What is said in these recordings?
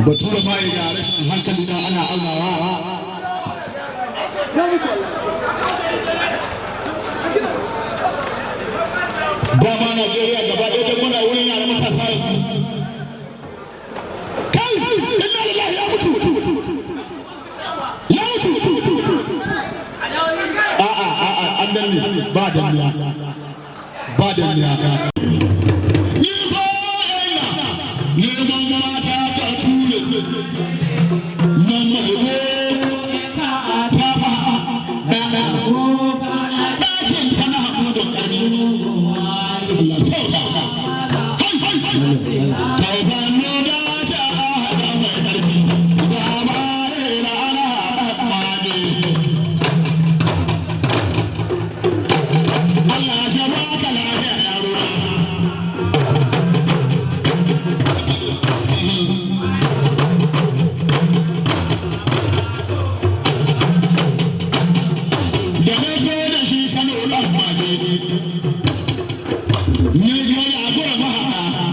Bature ma ga rashin hankali na ana aunawa. Ba ma Najeriya gaba ɗaya don muna wurin yara matasa yanzu. Kai, inna lillahi, ya mutu. Ya mutu. A'a, a'a, an danne, ba danniya. Ba danniya. Ni ko ina neman mata ka ture. Nan mai ta ba ɗakin tana haƙu da ƙarni. Allah sauka. Kai, ta zano da ta haɗa mai ƙarfi. Zama rana ɗan. Allah ya baka lafiya, yaro. Da na je da shi Kano, ɗan mage. Ni ga ya gura mahaɗa.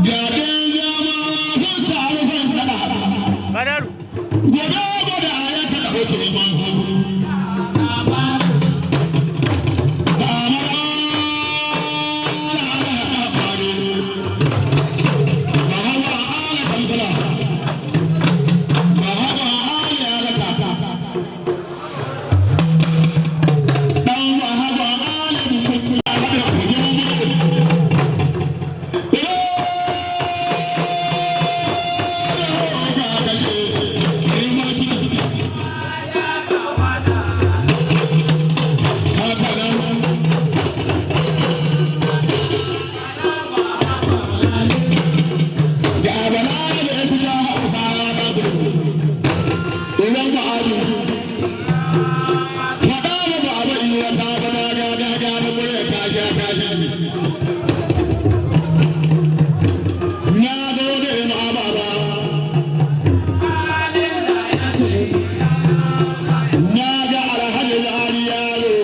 Ga ɗan jama'a sun taru sun naɗa. Badaru. Gobe gobe ya kaɗa hoto man. Samar ala ɗan mage. Mahaba ala kansala. Mahaba ala ya raka. Dan mahaba ala mutum ya raka. Na gode ma baba. Na ga Alhaji Ali yaro.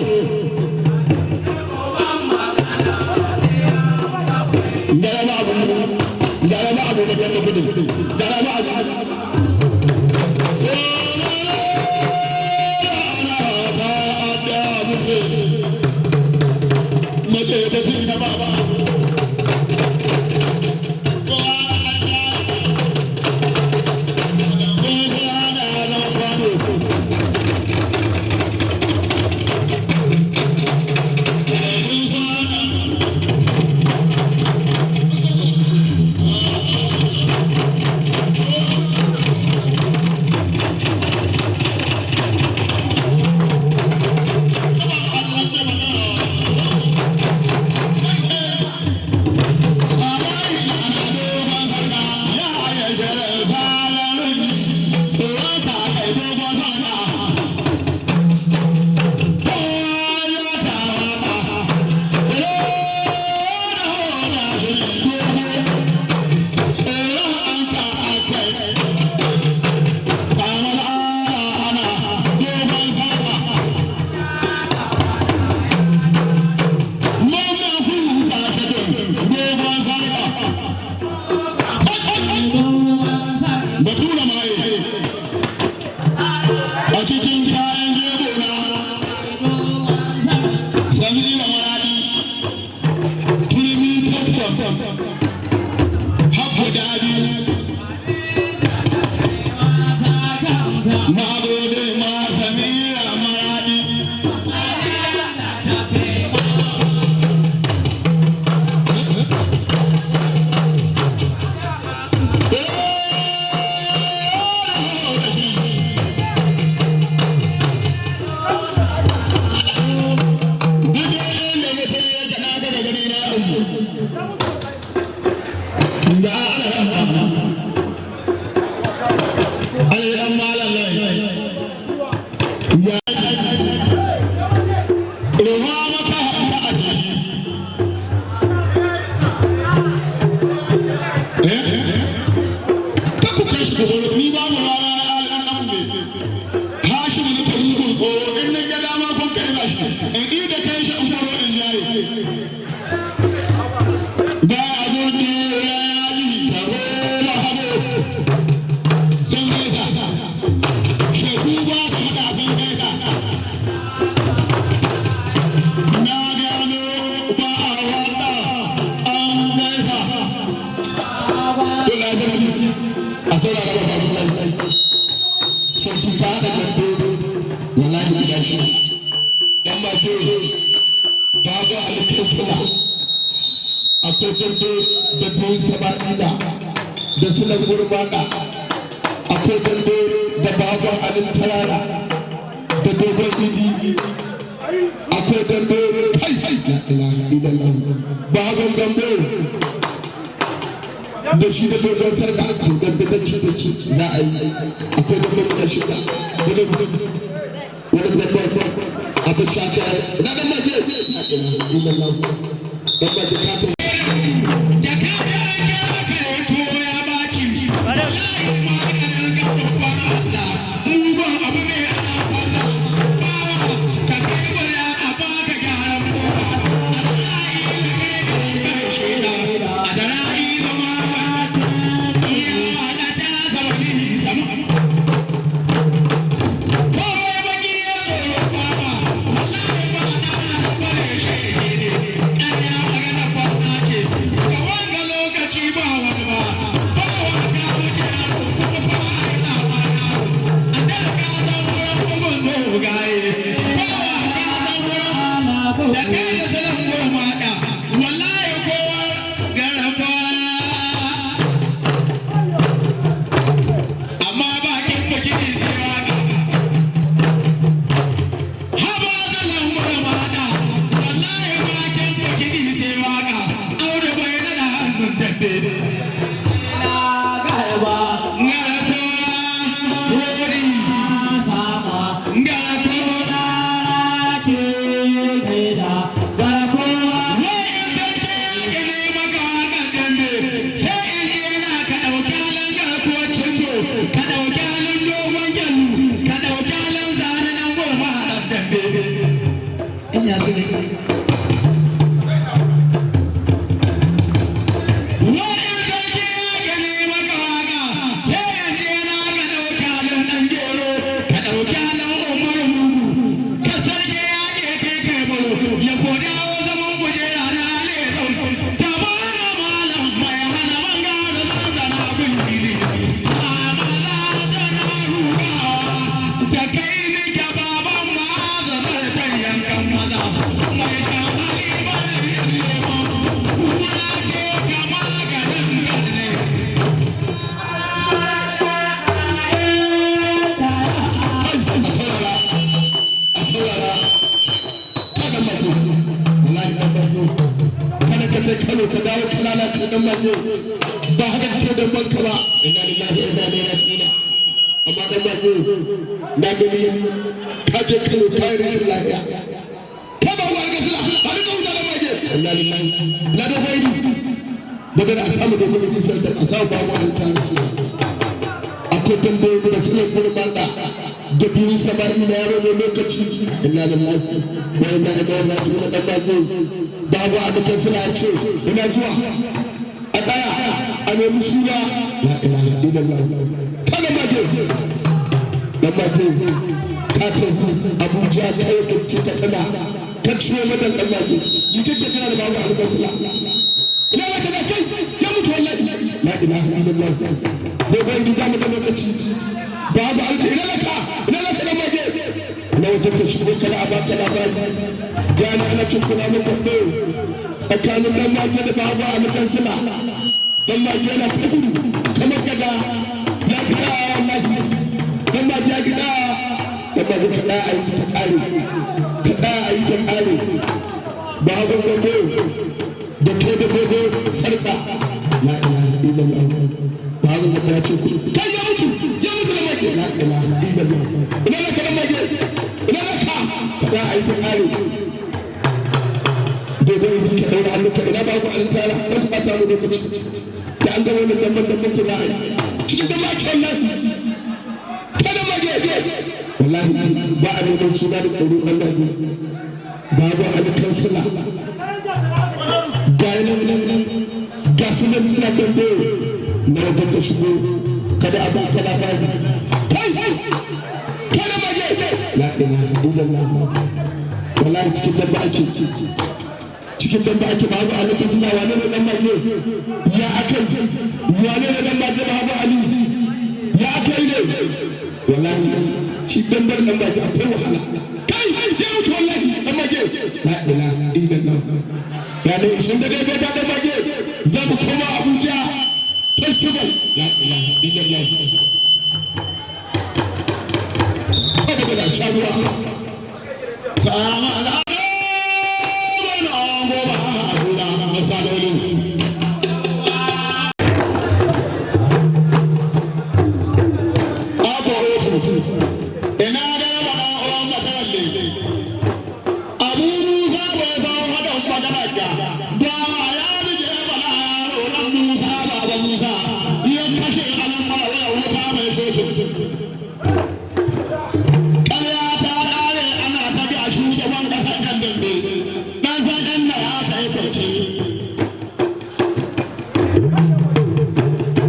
Garaba abu, garaba abu da kan kudu, garaba abu. Mace ta fi na baba. Batura maye a cikin kayan jego na Samira Maradi, turmi tabbam habbu dadi. Na gode ma Samira Maradi. Duk inda mutum ya na daga gani na umu da ana ai dan malam lai ya ruwa maka ta asiri. Eh, ta ku kai shi ku ni babu rana na al'an nan ne Hashimu ne ta mugun tsoro. In nan ga dama kun kai na shi in i da kai shi in faro in jaye ba abun da ya yi taro ba hado. Alkansila. Akwai dambe da biyun Sama'ila da Silan Gurbana. Akwai dambe da Baban Alin Tarara da Dogon Idi. Akwai dambe, kai, la ilaha illallah, Baban Gambo da shi da Dogon Sarka. To, dambe da ci da ci za a yi. Akwai dambe guda shida. Wani wani dambe abu shaka na dan mage, la ilaha illallah, dan mage ka ta Da ka da an kira kare tuwo ya baci, wallahi maganin ga babban Allah, mugun abu ne ana falla, bawa ka kai guda a baka gyaran mota, wallahi ka kai da kai sheda, a da ra'ayi zama ba, iya da ta zama ni sama. Kowai baki ya tsoro bawa, wallahi ba na da bare shege ne, ƙarya magana banza ce, ga wanga lokaci ba wani ba, bawa ka wuce yaro kuma ba a yi ma yaro, a da ka san wurin bugun dogaye, bawa ka san wurin da kai da sayan goma da, wallahi kowa garaba. Amma bakin bukiti sai waka. Haba zalan mada, wallahi bakin bukiti sai waka, aure bai nada hannun dambe. Ngarato, wori, ngarato, wai sarki ya ne maka wakan dambe, sai in je na ka ɗauki halin garkuwar Cindo, ka ɗauki halin Dogon Gyallu, ka ɗauki halin Zane nan goma a dambe. Ina su ne. Wani sarki ya gane maka waka, sai in je na ka ɗauki halin Ɗan Gero, ka ɗauki halin Umar Mugu, ka sarki ya ke kai kai baro, ya kodawo zaman kujera na alezon, ta bana malam mai hana manga da zanzana bin fili. Amala tana rugawa, da kai nike baban ma'azabar ta yankan maza, mai shamali bai lemo, kura ke kama ganin karne. A saurara, a saurara. Kada mage, wallahi dan mage, kada ka tai Kano ka dawo ka lalace. Dan mage, ba haka ke dan banka ba. Inna lillahi wa inna ilaihi raji'un. Amma dan mage, na gani ka je Kano ka yi rashin lafiya. Ka ba wa ga sila har ka huta. Dan mage, inna lillahi na da gwaidu daga da a samu domin yi sarkar a samu babu alta. Akwai tambayoyi da suna gurin banda da biyun Sama'ila, yaro ne lokaci. Inna lillahi wa inna ilaihi raji'un. Dan mage, babu a dukkan suna ce ina zuwa a tsaya a nemi suna. La ilaha illallah. Kada mage, dan mage, ka tafi Abuja kai ka ci ka kana ka ciwo madan. Dan mage, ni kake kana da babu a dukkan suna. Ina za ka da kai ya mutu wallahi. La ilaha illallah. Dogon riga mu da lokaci babu aiki. Ina laka, ina laka, dan mage? Na wajen ka shigo kana a baka labari gani ana cin kuna mu kwando tsakanin dan mage da babu a sila. Dan mage yana ta gudu kamar gada ya gida. Wallahi dan mage ya gida. Dan mage, ka tsaya a yi ta kare, ka tsaya a yi ta kare. Babu Gambo da kai da Dogo Sarka. La ilaha illallah. Babu da ya ce ku kai ya mutu, ya mutu da mage. La ilaha illallah. Ina laka, dan mage? Ina laka? Ka tsaya a yi ta kare. Dogo in ka daura hannunka. Ina babu an tara kar ku bata mu lokaci da an gama wannan damban. Damban ku za a yi cikin damba ake. Wallahi kada mage, wallahi ba a neman suna da tsoro. Dan mage, babu alkansila, ga nan ga su nan suna dambe. Na wajen ka shigo kada a baka labari. Kai, kada mage. La ilaha illallah. Wallahi cikin damba ake, cikin damba ake. Babu alkansila, wane ne dan mage? Ya akai, wane ne dan mage? Babu Ali, ya akai ne? Wallahi shi dambar dan mage akwai wahala. Kai, ya mutu wallahi dan mage. La ilaha illallah. Yani 21 ga dan mage za mu koma Abuja festival. La ilaha illallah. Kada da sha ruwa. Sama ala na goba hula masaloli. Abu Ofu ina da bana uwan matawalle. Abu Musa bai san haɗin magana ga da ya rike bana yaro ɗan Musa baba Musa ya kashe alan mara waya wuta mai shokin. Ƙarya ta ƙare ana ta ga shugaban ƙasar kan dambe. Ɗan san inda ya kai kwance.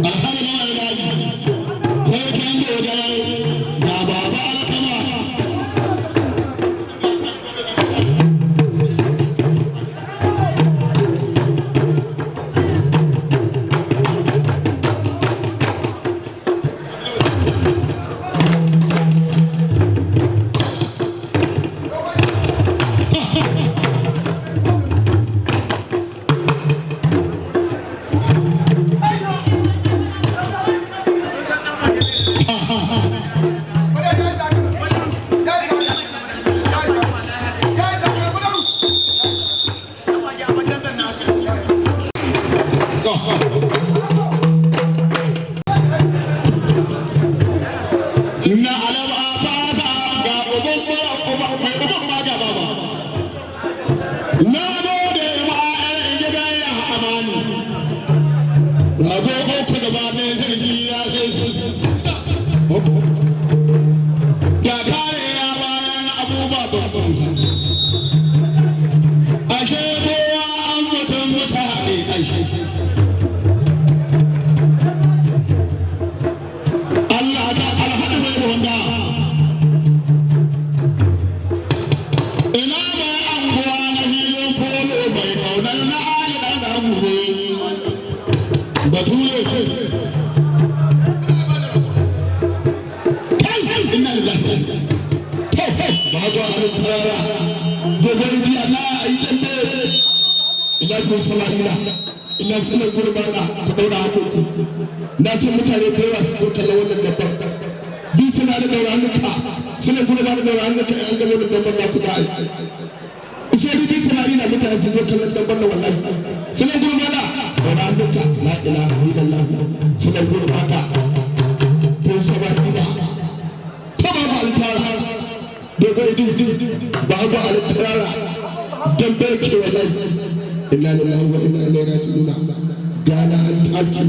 Alhamdulillah sai kan dogara ga baba alkama. Na alaba baba ga uban mara uba mai uban ma ga baba. Na gode ma ƴan gidan ya amani. Rago uku gaba ɗaya sarki ya kai su. Ya kare ya bayan abubuwa babban. Ashe kowa an mutum mutane ashe. Allah ta alhaɗu mai wanda. Ina mai anguwa na filin polo mai kaunar na ali ɗan anguwa. Bature. Kai inna lillahi. Bago abin tarara. Dogon biya na a yi dambe. Ina kun samarina. Ina sanar gurbana ku ɗaura hannunku. Na san mutane da yawa su zo kallon wannan dabbar. Duk suna da ɗaura hannunka. Suna gurbana ɗaura hannunka in an gama wannan dabbar na ku za a yi. Usai duk samari na mutane su zo kallon dabbar na wallahi. Suna gurbana ɗaura hannunka. La ilaha illallah. Suna gurbana. Kun samarina. Ta babu altara. Dogon idi babu altara. Dambe ke wallahi. Inna lillahi wa inna ilaihi raji'un. Gana an taki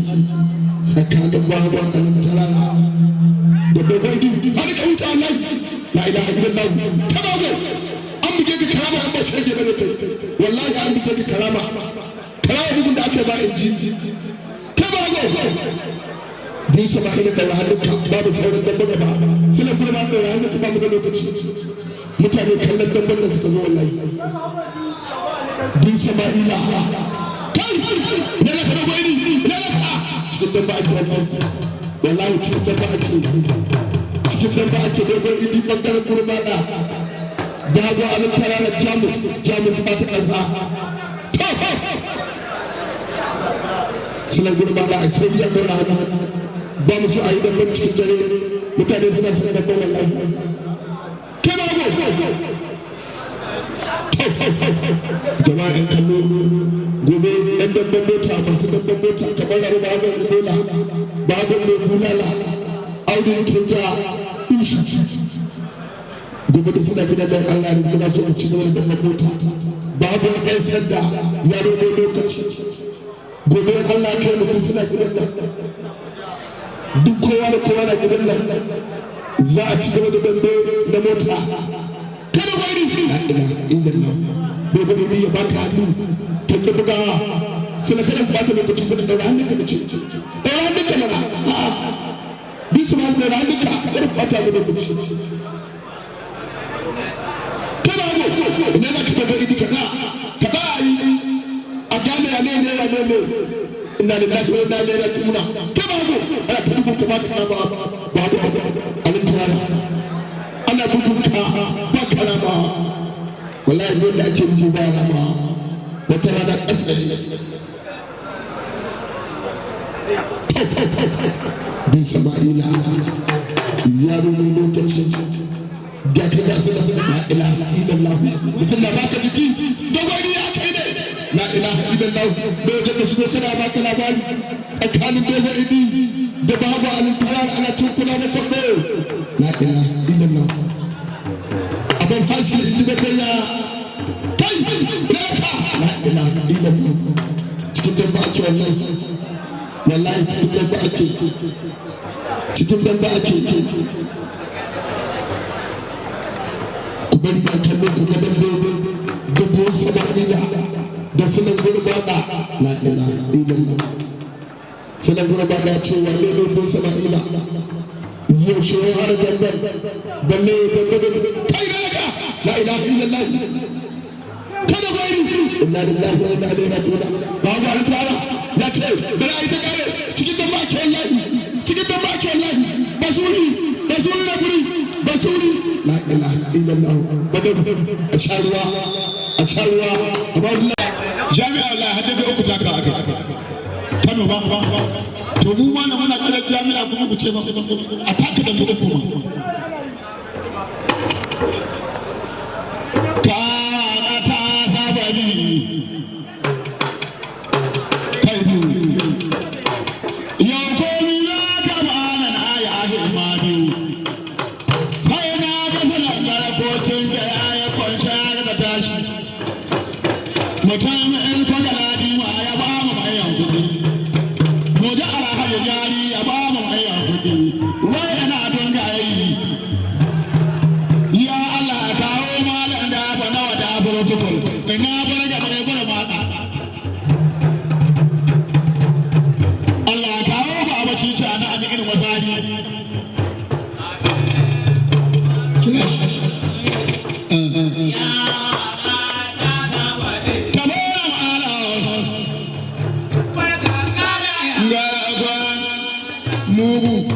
tsakanin babu altara da dogon idi har ka wuce wallahi. La ilaha illallah. Ta babu. An buge ka karama an ba shege bane kai. Wallahi an buge ka karama. Karama bugun da aka ba inji. Ta babu. Bin sama ina daura hannunka babu sauran dambe gaba. Suna kuma ba daura hannunka babu da lokaci. Mutane kallon damben nan suka zo wallahi. Bin Sama'ila. Kai! Na laka da gwaini! Na laka! Cikin dambe ake wallahi. Wallahi cikin dambe ake. Cikin dambe ake dogon idi bangaren gurmana. Bago alin tarara Jamus, Jamus ba ta ƙasa. To! Suna gurmana a sai ya daura hannu. Ba mu so a yi damben cikin dare. Mutane suna son damben wallahi. Kai bago! Jama'a yan kallo, gobe yan damben mota, masu damben mota kamar rabu bagon Ebola, bagon mai bulala, Audun Tunja, Ushu, gobe da suna gidan don Allah da muna so mu ci gaba da damben mota. Babu yan sanda ya rodo lokaci. Gobe Allah kai mu duk suna gidan nan, duk kowa da kowa na gidan nan, za a ci gaba da dambe na mota. Kada gwari la ilaha illallah. Gobe idi ya baka hannu ka ki bugawa. Suna kada ku bata lokaci, suna daura hannunka da ce daura hannunka mana. A'a, bisu ma daura hannunka, kada ku bata mu lokaci. Kada go ina za ka daga idi ka ga ayi a gane ya ne ne ya ne ne. Inna lillahi wa inna ilaihi raji'un. Kada go ana ta bugu ka ba ka ba babu alin tarara, ana bugun ka ba karama wallahi. Dole ake bugu ba rama. Wata rana ƙasa ne. Bin Sama'ila yaro mai lokaci ga ka ga su la ilaha illallah, mutum na baka jiki dogori ya kai ne. La ilaha illallah, lokacin da shigo kana baka labari tsakanin Dogo Idi da Babu Alintarar ana cin kula da kwando. La ilaha illallah, abin hashi inji babban ya kai naka. La ilaha illallah, cikin jamba ake, wallahi wallahi cikin jamba ake, cikin damba ake. Ku bari a kallo ku ga dambe 70,000 da sunan gurbada. La ilaha illallah, sunan gurbada cewa ne 70,000 yaushe ya har damben balle dambe da kai da la ilaha illallah. Kada gwari, inna lillahi wa inna ilaihi raji'un. Babu an tara ya ce bari a yi ta kare cikin damba ake, wallahi cikin damba ake, wallahi. Basuri, basuri da guri basuri. La ilaha illallah, badar a sha ruwa, a sha ruwa a ba. Jami'a wallahi har da uku taka aka Kano ba. To mu ma nan muna kiran jami'a kuma ku ce ba a taka da mu uku ma. Ta ta saba ni kai biyu yau komi ya gaba nan aya ahi ma biyu sai na ga suna karakocin da ya yi kwanciya da tashi mutum in kwaga ma ya ba mu mayan kuɗi, mu ji alhaji jari ya ba mu mayan kuɗi. Wai ina don gayayi, ya Allah kawo malam da ba nawa da protocol ina bar ga bare bare mata. Allah kawo ba abaci ci ana an irin wasani. Tabara ma'ala mugu.